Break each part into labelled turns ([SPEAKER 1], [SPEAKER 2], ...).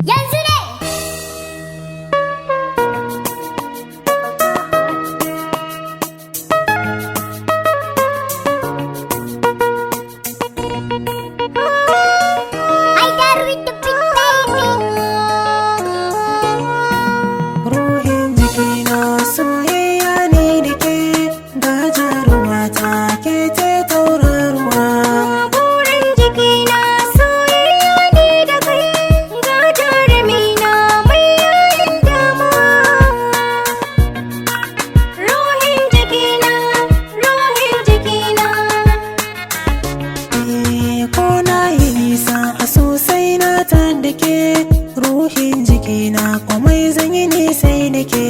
[SPEAKER 1] Yanzu ne! I got with the big baby.
[SPEAKER 2] Ruhin jikina soyayya ne da ke ga jarumata ke ce tauraruwa.
[SPEAKER 1] Burin jikina soyayya ne da kai, ga jarumina mai yayin damuwa. Ruhin jikina, ruhin jikina.
[SPEAKER 2] Eh, ko na yi nisa a sosai na ta da ke ruhin jikina komai zan yi ne sai da ke.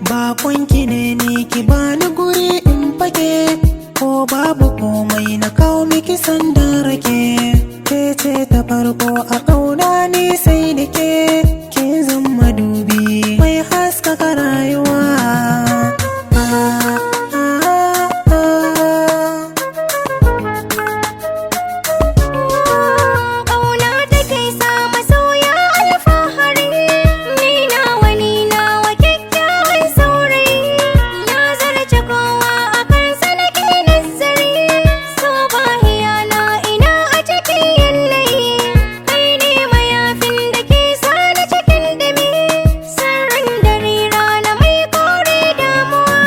[SPEAKER 2] Bakonki ne ni ki bani guri in fake ko babu komai na kawo miki sandan rake. Ke ce ta farko a ƙauna ni sai da ke kin zama dubi mai haskaka rayuwa. Ah, ah, ah.
[SPEAKER 1] Ƙauna take sa masoya alfahari, ni nawa ni nawa kyakkyawan saurayi. Ya zarce kowa a kansa nake nazari, so ba hiyana ina a cikin yanayi. Kai ne mayafin da ke sa ni cikin dumi, sirrin dare rana mai kore damuwa.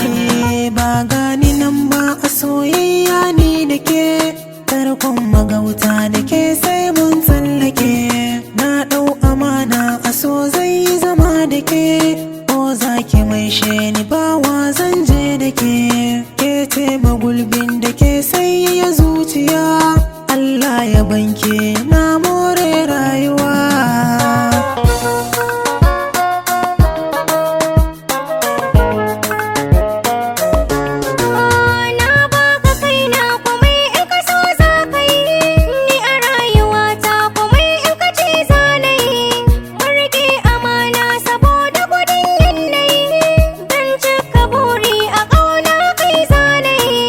[SPEAKER 2] Eh, ba gani nan ba a soyayya ne da ke tarkon magauta da ke sai mun tsallake na ɗau amana a so zai yi zama da ke ko za ki mai ni bawa zan je da ke ke ce magulbin da ke sai ya zuciya Allah ya banke na more rayuwa.
[SPEAKER 1] Na baka kaina komai in ka so za ka yi, ni a rayuwata komai in ka ce za na yi. Mun amana saboda gudun yanayi, don cika buri a ƙauna kai za na yi.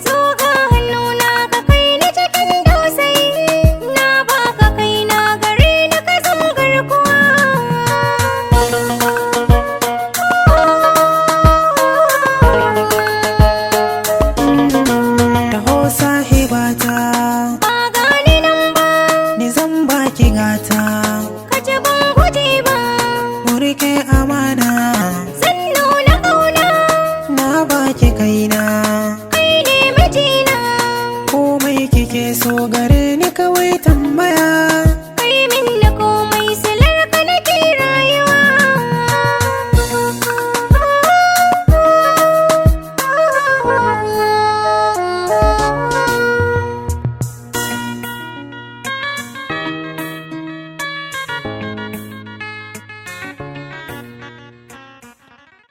[SPEAKER 1] Zo ga hannuna ka kai ni cikin dausayi, na baka kaina gare ni ka zama garkuwa.
[SPEAKER 2] Taho sahibata
[SPEAKER 1] Ba gani nan ba,
[SPEAKER 2] ni zan baki gata
[SPEAKER 1] ka ci ban guje ba.
[SPEAKER 2] mu rike amana
[SPEAKER 1] Zan nuna ƙauna,
[SPEAKER 2] na baki kaina
[SPEAKER 1] kai ne mijina.
[SPEAKER 2] komai kike so gare ni kawai.